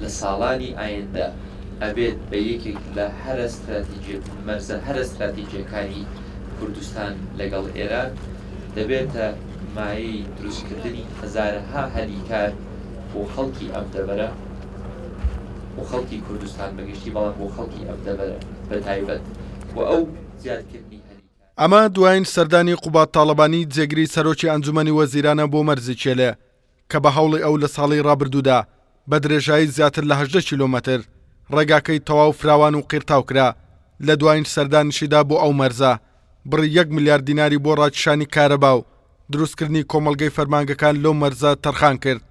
لە ساڵانی ئایندە ئەبێت بە یەکێک لە هەرە ستراتیجیە مەرزە هەرە ستراتیجیەکانی کوردستان لەگەڵ ئێران، دەبێتە مایەی دروستکردنی هەزارەها هەلی کار بۆ خەڵکی ئەم دەڤەرە و خەڵکی کوردستان بەگشتی بەڵام بۆ خەڵکی ئەم دەڤەرە بەتایبەت و ئەو زیادکردنی هەلی کار. ئەمە دوایین سەردانی قوباد تاڵەبانی جێگری سەرۆکی ئەنجومەنی وەزیرانە بۆ مەرزی کێلێ کە بە هەوڵی ئەو لە ساڵی ڕابردوودا بە درێژایی زیاتر لە 18 کیلۆمەتر ڕێگاکەی تەواو فراوان و قیرتاو کرا، لە دوایین سەردانیشیدا بۆ ئەو مەرزە بڕی یەک ملیار دیناری بۆ ڕاکیشانی کارەبا و دروستکردنی کۆمەڵگەی فەرمانگەکان لەو مەرزە تەرخان کرد.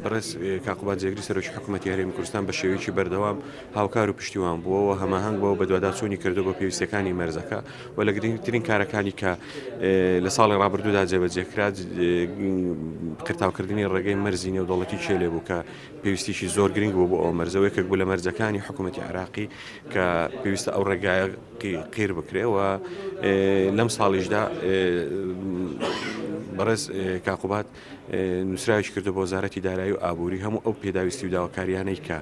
بەڕێز کاک قوباد جێگری سەرۆکی حکوومەتی هەرێمی کوردستان بە شێوەیەکی بەردەوام هاوکار و پشتیوان بووە و هەماهەنگ بووە و بەدواداچوونی کردووە بۆ پێویستییەکانی مەرزەکە و لە گرنگترین کارەکانی کە لە ساڵی ڕابردوودا جێبەجێ کرا قرتاوکردنی ڕێگەی مەرزی نێودەوڵەتی کێلێ بوو کە پێویستیی زۆر گرنگ بوو بۆ ئەو مەرزە و یەکێک بوو لە مەرجەکانی حکوومەتی عێراقی کە پێویستە ئەو ڕێگایە قیر بکرێ و لەم ساڵیشدا بەڕێز کاقوبات نووسراوێکی کردو بۆ وەزارەتی دارایی و ئابووری هەموو ئەو پێداویستی و داواکاریانەی کە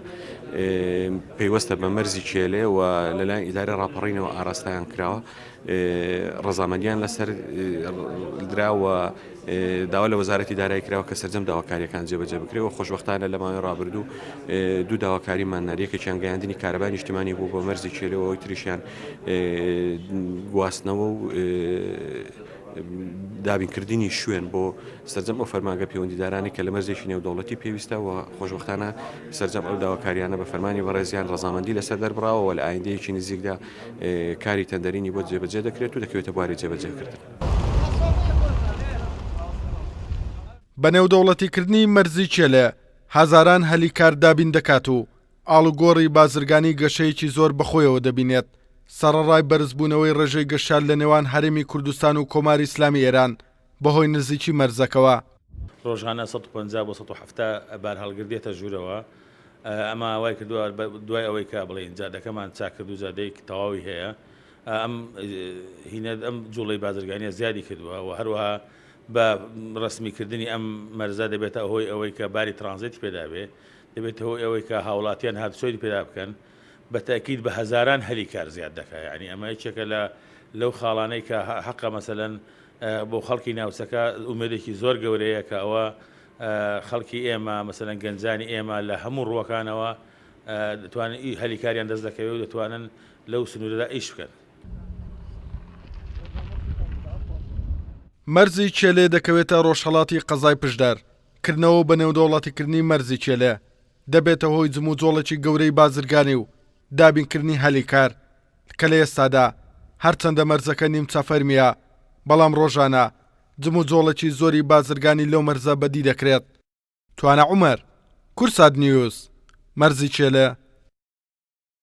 پەیوەستە بە مەرزی کێلێ و لەلایەن ئیدارە ڕاپەڕینەوە ئاراستەیان کراوە ڕەزامەندیان لەسەر دراوە داوا لە وەزارەتی دارایی کراوە کە سەرجەم داواکاریەکان جێبەجێ بکرێت و خۆشبەختانە لە ماوەی ڕابردوو دوو داواکاریمان نارد یەکێکیان گەیاندنی کارەبای نیشتیمانی بوو بۆ مەرزی کێلێ و تریشیان گواستنەوە و دابینکردنی شوێن بۆ سەرجەم ئەو فەرمانگە پەیوەندیدارانی کە لە مەرزێکی نێودەوڵەتی پێویستە و خۆشبەختانە سەرجەم ئەو داواکاریانە بە فەرمانی بەڕێزیان ڕەزامەندی لەسەر دەربڕاوە و لە ئایندەیەکی نزیکدا کاری تەندەرینی بۆ جێبەجێ دەکرێت و دەکەوێتە بواری جێبەجێکردن. بەنێودەوڵەتیکردنی مەرزی کێلێ هەزاران هەلی کار دابین دەکات و ئاڵوگۆڕی بازرگانی گەشەیەکی زۆر بەخۆیەوە دەبینێت، سەڕەڕای بەرزبوونەوەی ڕێژەی گەشتیار لە نێوان هەرێمی کوردستان و کۆماری ئیسلامی ئێران بەهۆی نزیکی مەرزەکەوە. ڕۆژانە 150 بۆ 170 بارهەڵگر دێتە ژوورەوە، ئەمە وای کردووە دوای ئەوەی کە بڵێین جادەکەمان چاک کرد و جادەیەک تەواوی هەیە، ئەم هینە ئەم جوڵەی بازرگانیە زیادی کردووە و هەروەها بە ڕەسمیکردنی ئەم مەرزە دەبێتە هۆی ئەوەی کە باری ترانزێتی پێدا بێ، دەبێتە هۆی ئەوەی کە هاوڵاتیان هاتوچۆی پێدا بکەن، بە تەئکید بە هەزاران هەلی کار زیاد دەکا، یانی ئەمە یەکێکە لە لەو خاڵانەی کە حەقە مەسەلەن بۆ خەڵکی ناوچەکە ئومێدێکی زۆر گەورەیە کە ئەوە خەڵکی ئێمە مەسەلەن گەنجانی ئێمە لە هەموو ڕووەکانەوە دەتوانن هەلی کاریان دەست دەکەوێت و دەتوانن لەو سنوورەدا ئیش بکەن. مەرزی کێلێ دەکەوێتە ڕۆژهەڵاتی قەزای پشدەر، کردنەوە و بەنێودەوڵەتیکردنی مەرزی کێلێ، دەبێتە هۆی جموجۆڵێکی گەورەی بازرگانی و دابینکردنی هەلی کار، کە لە ئێستادا هەرچەندە مەرزەکە نیمچە فەرمییە، بەڵام ڕۆژانە جموجۆڵێکی زۆری بازرگانی لەو مەرزە بەدی دەکرێت. توانا عومەر، کوردسات نیوز، مەرزی کێلێ.